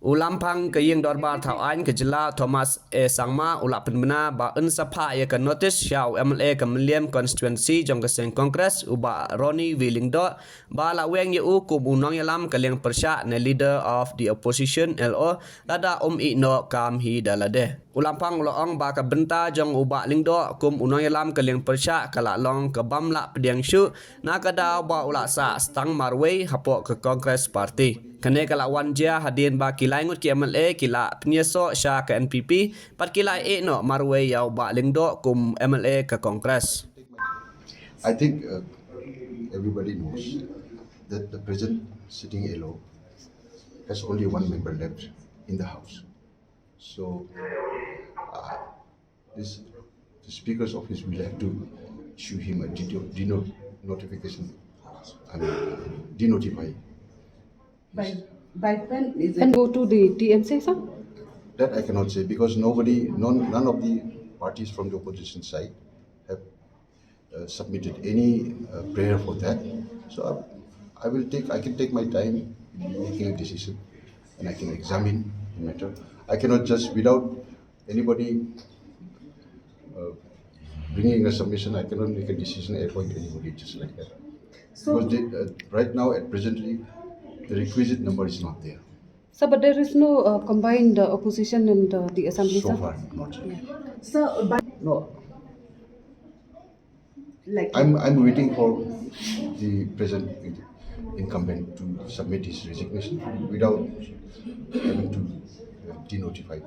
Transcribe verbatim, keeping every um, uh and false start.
U Lamphang ka Ïing Dorbar Thaw Aiñ ka Jylla, Thomas A Sangma, u la pynbna ba un sa phah ïa ka notis sha u M L A ka Mylliem Constituency jong ka seng Congress, u Bah Ronnie V Lyngdoh, ba la weng ïa u kum u nongïalam ka liang pyrshah ne Leader of the Opposition, L O, lada um ïeh noh kam hi da lade. U Lamphang u la ong ba ka bynta jong u Bah Lyngdoh kum u nongïalam ka liang pyrshah ka la long ka bym lah pdiang shuh, na ka daw ba u la sah stang marwei hapoh ka Congress Party. Kane ka la wan jia hadien ba ki lai ngut ki M L A ki la pynïasoh sha ka N P P, bad ki la ïeh noh marwei ïa u Bah Lyngdoh kum M L A ka Congress. I think uh, everybody knows that the present sitting L O has only one member left in the house. So uh, this, the speaker's office will have to issue him a deno- deno- notification, I mean, denotify. By, by when is And it? Go to the T M C, sir? That I cannot say because nobody, none, none of the parties from the opposition side have uh, submitted any uh, prayer for that. So I, I will take, I can take my time in making a decision, and I can examine the matter. I cannot just without anybody uh, bringing a submission. I cannot make a decision and appoint anybody just like that. So, Because they, uh, right now, at presently, the requisite number is not there. Sir, but there is no uh, combined uh, opposition in the, the assembly, So sir? Far, not yet. so, but No, like, I'm, I'm waiting for the present incumbent to submit his resignation without having to uh, denotify.